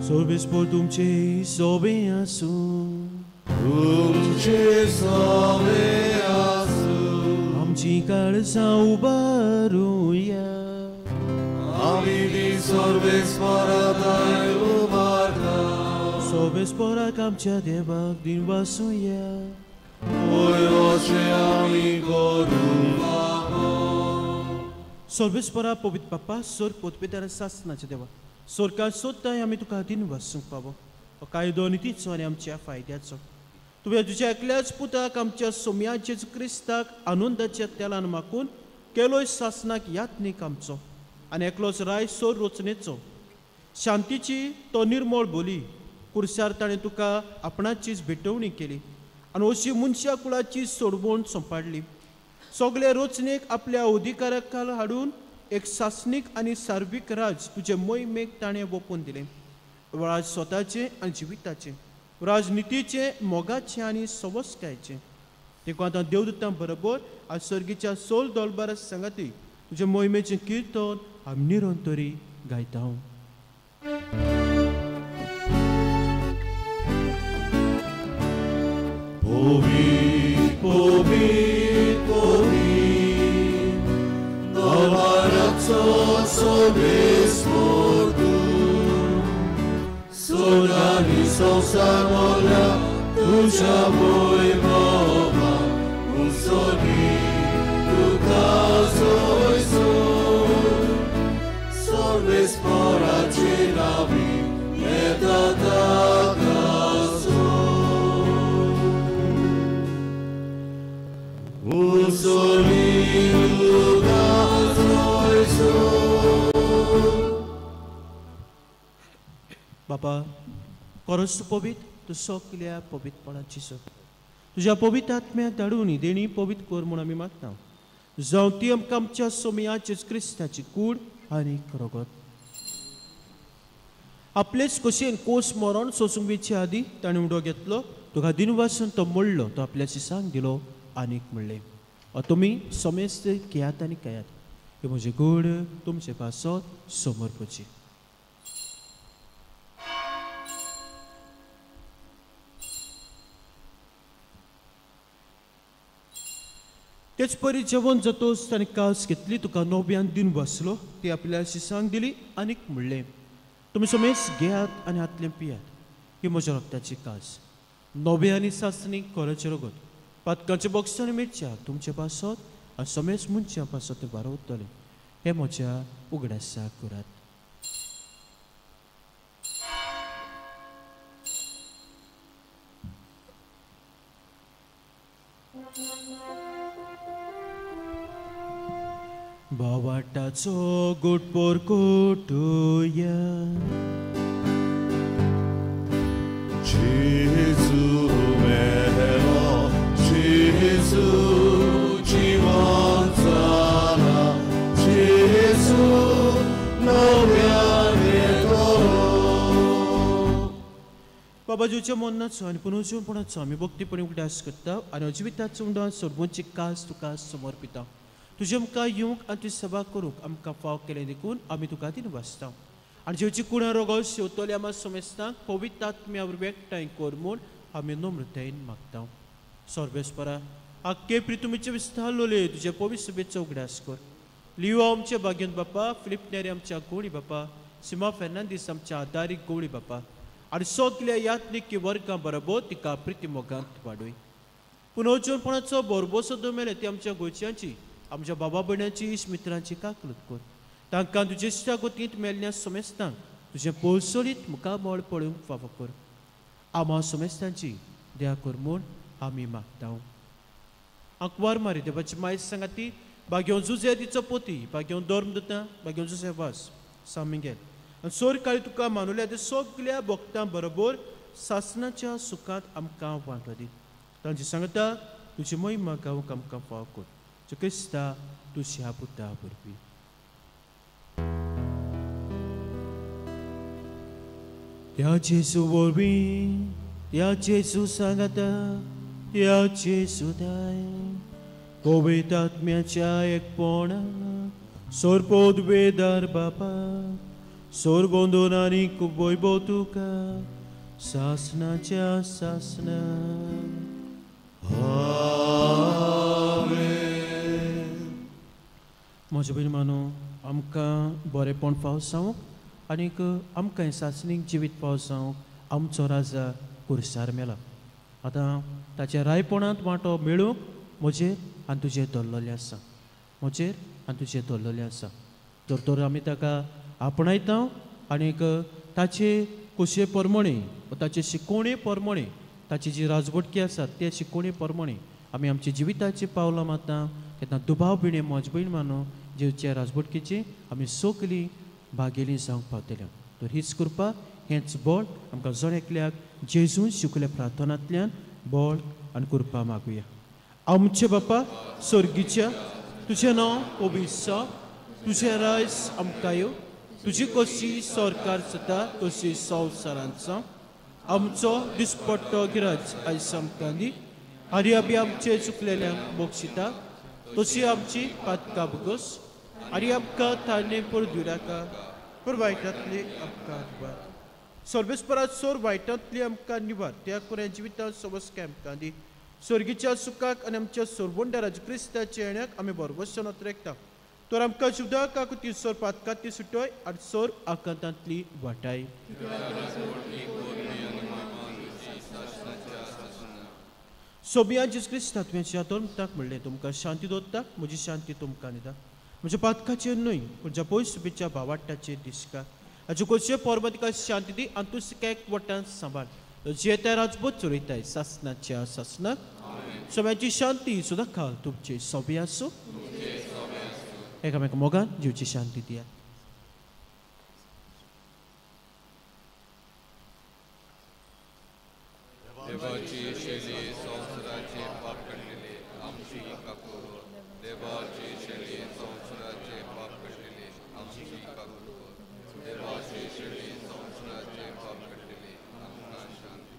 सर्वेस्पर तुमचे सोबे आसूं. तुमचे सोबे आसूं. आमची काळजां उबारुया. आमी ती सर्वेस्परा उबारता. सर्वेस्पराक आमच्या देवाक दिनवासुया. वयर अशें आमी करूंक फावो. सर्वेस्परा पवित्र बाप्पा सोर पोतपेदार सासनाच्या देवा सोरकार सोदताय आमी तुका दिनवासूंक पावो हो कायदो नितीचो आनी आमच्या फायद्याचो. तुवें तुज्या एकल्याच पुताक आमच्या सोम्या जेजू क्रिस्ताक आनंदाच्या तेलान माकून केलोय सासनाक यातनीक आमचो आनी एकलोच राय सोर रचनेचो शांतीची तो निर्मळ बोली कुर्सार ताणें तुका आपणाचीच भेटवणी केली आनी अशी मनशा कुळाची सोडवण सोंपाडली. सगळे रचनेक आपल्या अधिकारा खाला हाडून एक सासनीक आनी सार्वीक राज तुजे मोहिमेक ताणें वोपून दिलें. राज स्वताचें आनी जिविताचें, राजनितीचें, मोगाचें आनी सवस्कायचें. देखून आतां देवदूतां बरोबर आज सर्गीच्या सोल दोलबारा सांगाती तुजे मोहिमेचें किर्तन आमी निरंतरी गायता. पवित्र पवित्र पवित्र दरबाराचो सर्वेस्पर तूं स्वर्ग आनी संवसार भरल्या तुज्या वैभवान उंचोनी तुका सोयसोय सर्वेस्पराचे नांवी येता ताका सोय उंचोनी तुका सोयसोय. बाबा खरोच तूं पवित्र, तूं सगल्या पवित्रपणाची सर तुज्या पवित्र आत्म्याक धाडून ही देणी पवित्र कर म्हूण आमी मागता. जावं ती आमकां आमच्या सोमया जेजू क्रिस्ताची कूड आनी रगत. आपलेच कशेन कोस मरण सोसूंक वेचे आदी ताणें उडो घेतलो, तुका दिनवासून तो मोडलो, तो आपल्या शिसांक दिलो आनीक म्हणलें, तुमी समेस्त घेयात आनी खायात, हें म्हजें कूड तुमचे पासत समर्पची. तेच परी जेवण जातोच ताणें कास घेतली, तुका नव्यान दिन बसलो, ती आपल्या शिसांक दिली आनीक म्हणलें, तुमी समेस्त घेयात आनी हातलें पियात, ही म्हज्या रक्ताची कास नवे आनी सासणी कोराचें रगत पातकांचें बोगसण आनी मिरच्या तुमचे पासत आनी समेस्त मनशां पासत तें बारवतलें. हें म्हज्या उगडासाक करात. बावाटाचो गुटपोर कोटुया. जेजू मेलो, जेजू जिवन जाला, जेजू नव्यान येतलो. बाबा जेजूच्या मरणाचो आनी पुनर्जीवनपणाचो आमी भक्तीपणी उगडास करता आनी जिविताचो उंडान सर्वांची कास तुका समर्पिता. तुजें आमकां येवंक आनी तुजी सेवा करूंक आमकां फाव केलें देखून आमी तुका दिनवासता. आनी जेवची कुणां रोगो शेवतले आमा समेस्तांक पवित्र आत्म्या वरवीं एकठांय कर म्हूण आमी नम्रतायेन मागता. सर्वेस्परा आख्खे प्रितुमीचे विस्तारलोले तुजे पवित्र सभेचो उगडास कर. लियो आमच्या भाग्यन बापा, फिलीप नेरी आमच्या गोळी बापा, सीमा फेर्नांदीस आमच्या आदारीक गोळी बापा आनी सगल्या यात्निकी वर्गां बरोबर तिका प्रिती मोगांत वाडय. पुनर्जीवनपणाचो भरभोसो मेले ती आमच्या गोंयच्यांची, आमच्या बाबा भयणांची, इश्ट मित्रांची काकलूत कर. तांकां तुजे इश्टा गोतींत मेल्ल्या समेस्तांक तुजें पोळसोळीत मुखामळ पळोवंक फावो कर. आमा समेस्तांची दया कर म्हूण आमी मागता. आंकवार मारी देवाची मायज सांगाती बागेवन जुजे तिचो पोती, बागेवन धर्म दिता, बागेवन जुजे वास सामिगेल आनी सोर काळी तुका मानुल्या ते सगल्या भक्तां बरोबर सासनाच्या सुखांत आमकां वांटो दी. तांची सांगता तुजी महिमा गावंक आमकां फावो कर. क्रिस्ता तुज्या पुता वरवीं. त्या जेजू वरवीं, त्या जेजू सांगाता, त्या जेजू दाय पवित्र आत्म्याच्या एकपणा सोरपोदवेदार बापा सोरबंदून आनी वैभव तुका सासनाच्या सासना. म्हज्या भयण मानो आमकां बरेंपण फाव जावंक आनीक आमकां हें सासणीक जिवीत फाव जावंक आमचो राजा कुर्सार मेला. आतां ताच्या रायपणांत वांटो मेळूंक म्हजेर आनी तुजेर धरलेलें आसा, म्हजेर आनी तुजेर धरलेलें आसा. जर तर आमी ताका आपणायता आनीक ताचे खोशये प्रमाणे ताचे शिकोवणे प्रमाणे ताची जी राजवटकी आसा ते शिकोवणे प्रमाणे आमी आमच्या जिविताची पावलां मारता तेन्ना दुबाव बिणे म्हज भयण मानो जेवच्या राजवटकीची आमी सगलीं भागेली जावंक पावतले. तर हीच कृपा, हेंच बळ आमकां जण एकल्याक जेजून शिकल्या प्रार्थनांतल्यान बळ आनी कृपा मागुया. आमचे बापा स्वर्गीच्या, तुजें नांव पवित्र जावं, तुजें रायज आमकां येवं, तुजी कशी सरकार जाता तशी संवसारांत जावं. आमचो दिसपट्टो गिराज आयज आमकां दी आनी आमी आमचे चुकलेल्यांक बक्षिता तशी आमची पातकां भोगस आनी आमकां ताणे परदुराका पूण वायटांतली आमकां निवार. सर्वेस्परात सोर वायटांतली आमकां निवार. त्या कुऱ्या जिवितांत समस्या आमकां दी. स्वर्गीच्या सुखाक आनी आमच्या सोरवंडाराज क्रिस्ताच्या येण्याक आमी बरोबरच्यान अत्रेकता. तर आमकां जुदा काकुती सोर पातकांतली सुटोय आनी सोर आकांतांतली वाटाय. सोबिया जेजू क्रिस्ता तुवें धर्मताक म्हणलें, तुमकां शांती दवरता, म्हजी शांती तुमकां दिता. म्हज्या पातकाचेर न्हय पूण ज्या पयस सुबेच्या भावाट्टाचेर दिसका हाचे खोशये पर्व तिका शांती दी आनी तूं एक वटान सांबाळ. जे त्या राजबोध चलयताय सासनाच्या सासनाक. सगळ्यांची शांती सुद्दां खाल तुमचे सोबे आसूं. एकामेका मोगान जिवची शांती दियात. देवाची शेली संवसाराचे पाप काडलेले आमची काकूर, देवाची शेली संवसाराचे पाप काडलेले आमची काकूर, देवाची शेली संवसाराचे पाप काडलेले आमकां शांती.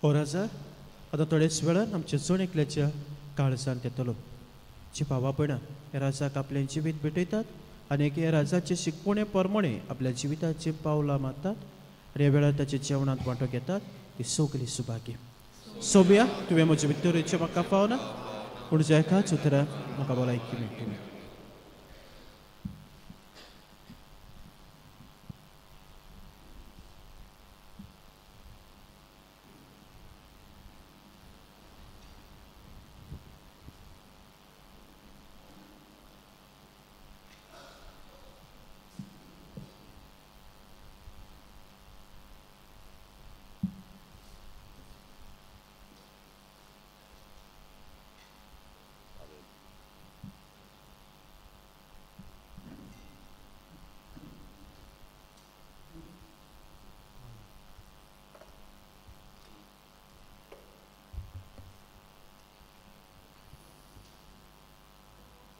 हो राजा आतां थोड्याच वेळान आमच्या जण एकल्याच्या काळजांत येतलो. जी भावा भयणां ह्या राजाक आपलें जिवीत भेटयतात आनी ह्या राजाचे शिकवणे प्रमाणे आपल्या जिविताची पावलां मारतात आनी ह्या वेळार ताच्या जेवणांत वांटो घेतात ती सगली सुभागी. सोबिया तुवें म्हजे भितर येवचें म्हाका पावना पूण ज्या एकाच उतरान म्हाका भलायकी मेळटली.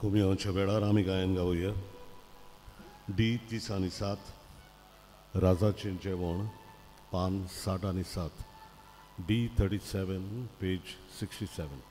कुमियांच्या वेळार आमी गायन गावया डी 30 आनी 7 राजाचें जेवण पान 60 आनी 7 डी 37 पेज 67.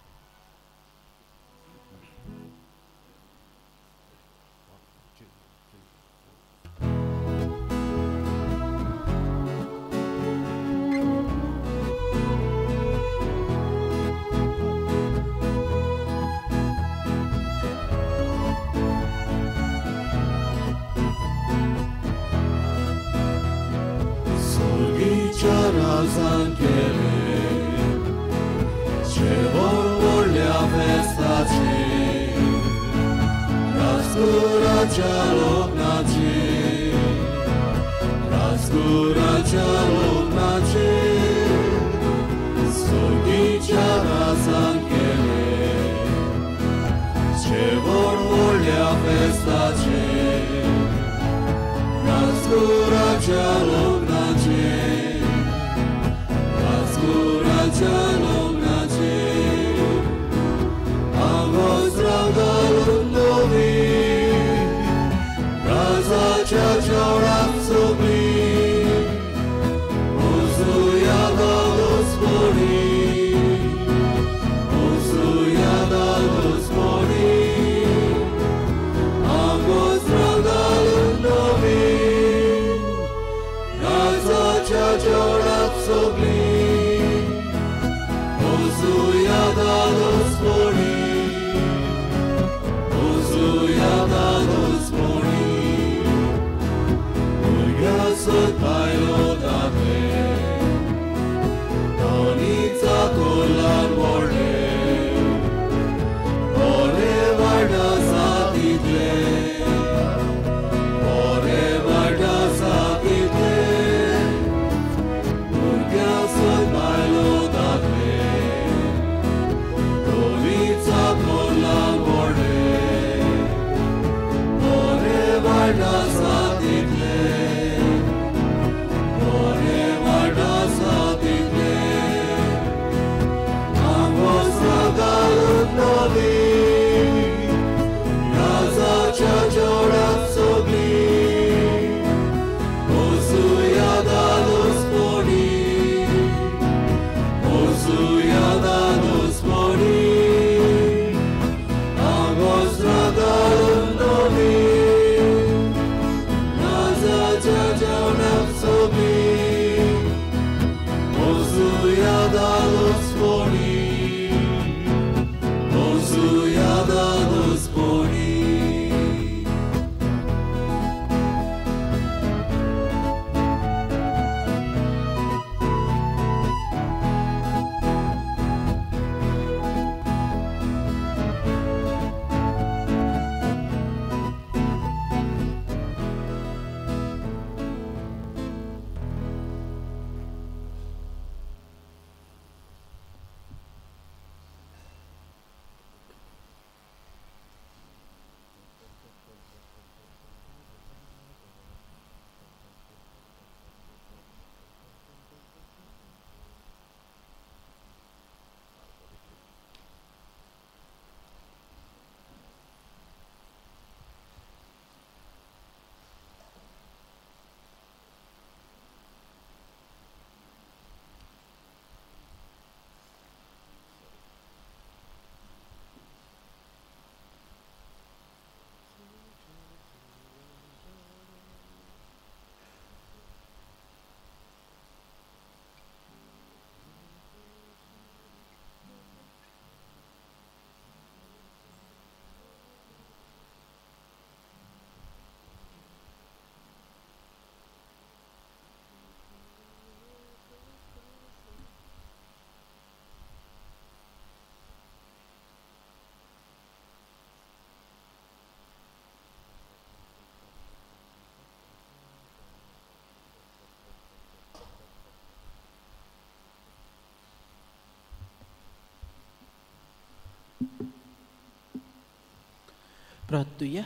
प्रार्थुया.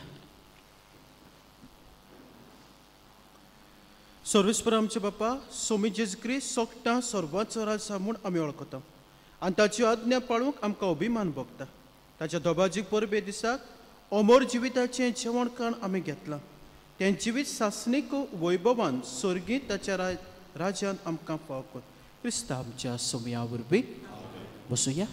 सर्वेस्पर आमचे बापा सोमी जेजू क्रिस्त सोगटां सर्वांचो राजा म्हूण आमी वळखता आनी ताची आज्ञा पाळूंक आमकां अभिमान भोगता. ताच्या दोबाजीक परबे दिसाक अमर जिविताचें जेवणखाण आमी घेतलां. तें जिवीत सासणीक वैभवान स्वर्गीत ताच्या राज्यांत आमकां फाव कर. क्रिस्ता आमच्या सोमया वरवीं. बसुया.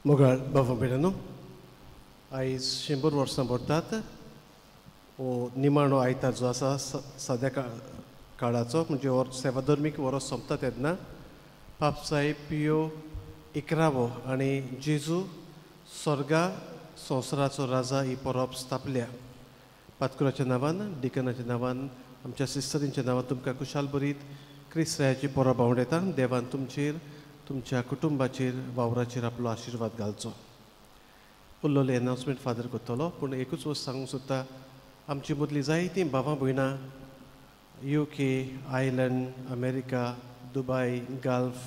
मोगाळ बाबा भयणांनो, आयज 100 वर्सां भरतात हो निमाणो आयतार जो आसा साद्या काळाचो, म्हणजे सेवा धर्मीक वरस सोंपता तेन्ना पाप साहेब पियो 11वो आनी जेजू स्वर्गा संवसाराचो राजा ही परब स्थापल्या. पातकुराच्या नांवान, डिकनाच्या नांवान, आमच्या सिस्टरींच्या नांवान तुमकां खुशाल बरीत क्रिस्ताची परब आवडयता. देवान तुमचेर, तुमच्या कुटुंबाचेर, वावराचेर आपलो आशिर्वाद घालचो. उरलेले एनावन्समेंट फादर करतलो, पूण एकूच वस्त सांगूंक सोदता. आमची मदली जायतीं भावां भयणां UK, Ireland, America, Dubai, Gulf,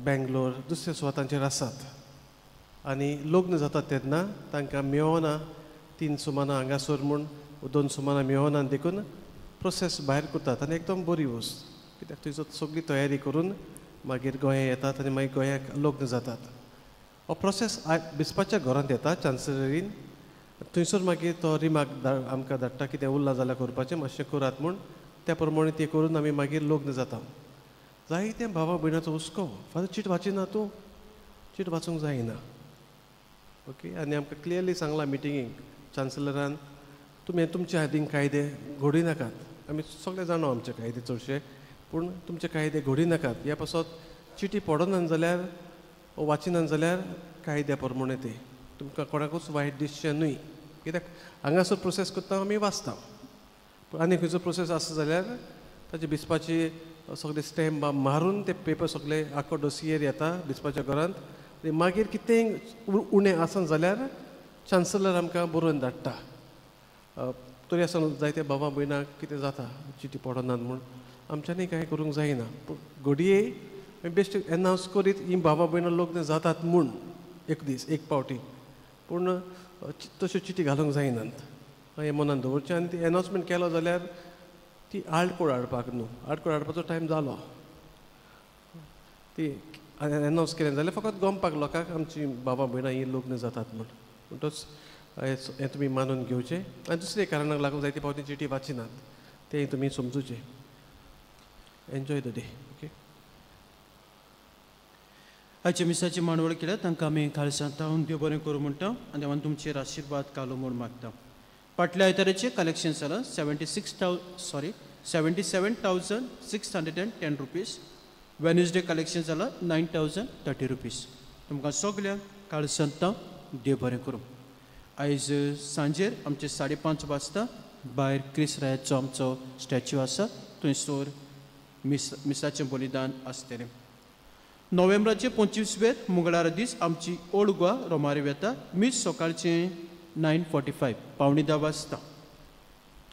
Bangalore दुसऱ्या सुवातांचेर आसात आनी लग्न जातात तेन्ना तांकां मेळना 3 सुमानां हांगासर म्हूण 2 सुमानां मेळना, देखून प्रोसेस भायर करतात आनी एकदम बरी वस्त, कित्याक थंयसर सगळी तयारी करून मागीर गोंया येतात आनी मागीर गोंयाक लग्न जातात. हो प्रोसेस बिस्पाच्या घरांत येता, चान्सलरीन. थंयसर मागीर तो रिमार्क आमकां धाडटा कितें उरलां जाल्यार करपाचें मातशें करात म्हूण, त्या प्रमाणे तें करून आमी मागीर लग्न जाता. जायते भावा भयणाचो हुस्को, फादर चीट वाचिना तूं, चीट वाचूंक जायना. ओके, आनी आमकां क्लियरली सांगलां मिटिंगेक चान्सलरान, तुमी तुमच्या हातीन कायदे घडय नाकात. आमी सगळे जाणो आमचे कायदे चडशे, पूण तुमचे कायदे घडय नाकात. ह्या पासत चिटी पडना जाल्यार वाचिना जाल्यार कायद्या प्रमाणे ते तुमकां कोणाकूच वायट दिसचें न्हय, कित्याक हांगासर प्रोसेस करता आमी वाचता. पूण आनी खंयचो प्रोसेस आसा जाल्यार ताचे बिस्पाची सगळे स्टॅम्प मारून ते पेपर सगळे आख्खो डोसियर येता बिस्पाच्या घरांत आनी मागीर कितेंय उणें आसना जाल्यार चान्सलर आमकां बरोवन धाडटा. तरी आसतना जायते बाबा भयणाक कितें जाता चिटी पडनात म्हूण आमच्यांनी कांय करूंक जायना. पूण घडये आमी बेश्ट एनावन्स करीत ही बाबा भयणां लग्न जातात म्हूण एक दीस एक पावटी, पूण तश्यो चिटी घालूंक जायनात हें मनान दवरचें. आनी ती एनावन्समेंट केलो जाल्यार ती आडकोळ हाडपाक न्हू, आडकोळ हाडपाचो टायम जालो. ती एनावन्स केलें जाल्यार फकत गमपाक लोकांक आमची बाबा भयणां ही लग्न जातात म्हूण. म्हणटच हें तुमी मानून घेवचें. आनी दुसरे कारणाक लागून जायते पावटी चिटी वाचिनात तें तुमी समजुचें. Enjoy the day. Okay, आयच्या मिसाची मांडवळ केल्या तांकां आमी खालसां तावन देव बरें करूं म्हणटा आनी देवान तुमचेर आशिर्वाद घालूं म्हूण मागता. फाटल्या आयताराचें कलेक्शन जालां 77,610 रुपीज. वेनसडे कलेक्शन जालां 9,030 रुपीज. तुमकां सगळ्यांक काळसांत देव बरें करूं. आयज सांजेर आमचे 5:30 वाजता भायर क्रिस रायाचो आमचो स्टॅच्यू आसा थंयसर मिसाचें बलिदान आसतलें. नोव्हेंबराचे 25 मंगळारा दीस आमची ओल्ड गोवा रोमारी वेता. मीस सकाळचें 9:45 9:45 वाजता.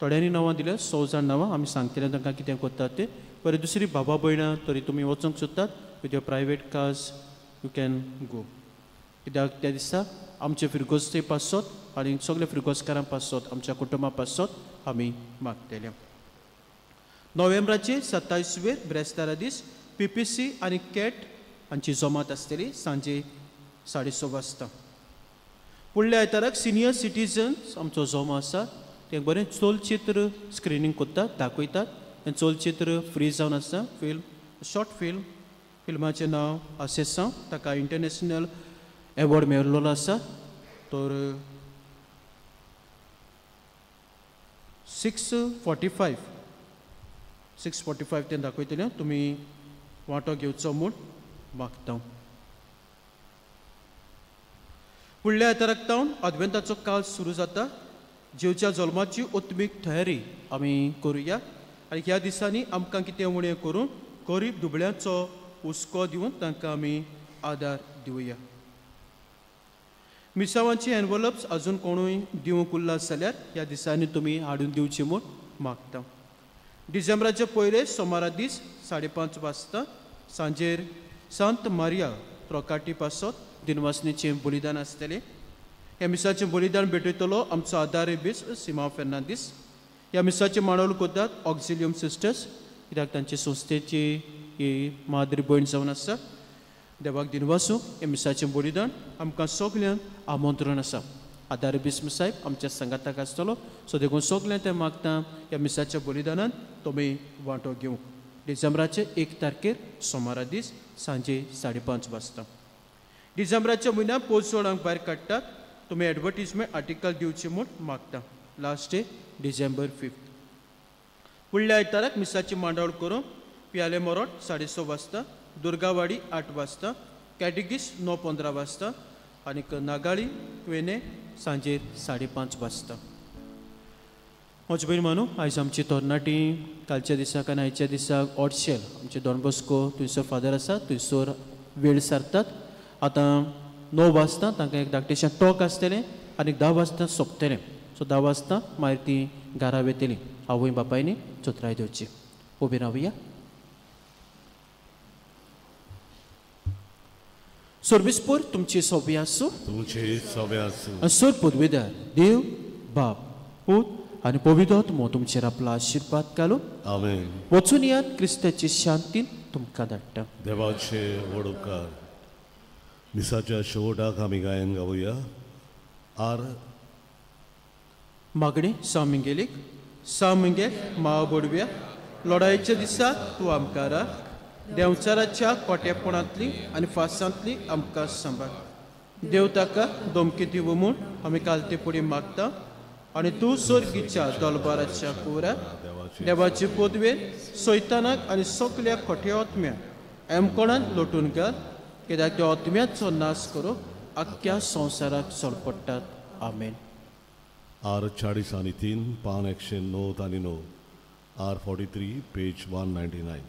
थोड्यांनी नांवां दिल्या, 100 जाण नांवां आमी सांगतले तांकां कितें करतात तें. बरें, दुसरी बाबा भयणां तरी तुमी वचूंक सोदतात with your private cars you can go, कित्याक त्या दिसा आमचे फिरगोस्ते पासत आनी सगळे फिरगोस्कारां पासत आमच्या कुटुंबा पासत आमी मागतले. नोव्हेंबराचे 27 ब्रेस्तारा दीस PPC आनी कॅट हांची जमात आसतली सांजे 6:30 वाजता. फुडल्या आयताराक सिनियर सिटीजन्स आमचो जमो आसा, ते बरें चलचित्र स्क्रिनींग करतात, दाखयतात. हें चलचित्र फ्री जावन आसा, फिल्म, शॉर्ट फिल्म. फिल्माचें नांव आसेसांव, ताका इंटरनॅशनल एवॉर्ड मेळिल्लो आसा. तर 6:45 तें दाखयतलें, तुमी वांटो घेवचो म्हूण मागता. फुडल्या आयताराक तावन आदवेंताचो काळ सुरू जाता. जेवच्या जल्माची उत्मीक तयारी आमी करुया आनी ह्या दिसांनी आमकां कितें उणें करून गरीब दुबळ्यांचो हुस्को दिवन तांकां आमी आदार दिवया. मिसावांची एनवलप्स अजून कोणूय दिवंक उरला जाल्यार ह्या दिसांनी तुमी हाडून दिवची म्हूण मागता. डिसेंबराचे पयले सोमारा दीस 5:30 वाजता सांजेर सांत मारिया त्रोकाटी पासत दिनवासनेचें बलिदान आसतलें. ह्या मिसाचें बलिदान भेटयतलो आमचो आदारी बीस सिमा फेर्नांदीस. ह्या मिसाचें मांडवळ करतात ऑक्झिलियम सिस्टर्स, कित्याक तांचे संस्थेची ही माद्री भयण जावन आसा. देवाक दिनवासूं हे मिसाचें बलिदान आमकां सगल्यांक आमंत्रण आसा. आदार बिस्म साहेब आमच्या संगाताक आसतलो. सो देखून सगळ्यांक तें मागता ह्या मिसाच्या बलिदानान तुमी वांटो घेवंक. डिसेंबराचे 1 तारखेर सोमारा दीस सांजे 5:30 वाजता. डिसेंबराच्या म्हयन्याक पोजोळांक भायर काडटात. तुमी एडवर्टीजमेंट आर्टिकल दिवचे म्हूण मागता. Last day December 5. फुडल्या आयताराक मिसाची मांडावळ करून पियाले मोरोट 6:30 वाजता, दुर्गावाडी 8 वाजता, कॅटेगीस 9:15 वाजता आनी नागाळी क्वेने सांजेर 5:30 वाजता. म्हजे भयण मानू आयज आमची तरणाटी कालच्या दिसाक आनी आयच्या दिसाक ऑडशेल आमचे डॉन बॉस्को थंयसर फादर आसा थंयसर वेळ सारतात. आतां 9 वाजता तांकां एक धाकटेशें टॉक आसतलें आनी 10 वाजता सोंपतलें. सो 10 वाजता मागीर ती घरा वेतली. आवय बापायनी चोत्राय दिवची. उबी रावया. सर्विसपूर तुमची सोबी आसूं, तुमची सोबी आसूं. सर पदवेदार देव बाप पूत आनी पवित्र आत्मो तुमचेर आपलो आशिर्वाद घालूं. आमेन. वचून यात क्रिस्ताची शांतीन तुमकां धाडटा. देवाचे व्हड उपकार. मिसाच्या शेवटाक आमी गायन गावया. आर मागणी सामिंगेलीक. सामिंगेल माव बोडव्या लढायेच्या दिसा तूं आमकां राख. देंवचाराच्या कोटेपणांतली आनी फासांतली आमकां सांबाळ. देव ताका धमकी दिवं म्हूण आमी कालते फुडें मागता आनी तूं सर्गीच्या दलबाराच्या कुवराक देवाचे पदवेर सैतानाक आनी सगल्या खोटे आत्म्याक एमकोणान लोटून घाल, कित्याक त्या आत्म्याचो नाश करूंक आख्ख्या संवसाराक सोडपडटात. आमेन. आर 43 पान 109 आनी 9. आर 43 पेज 199.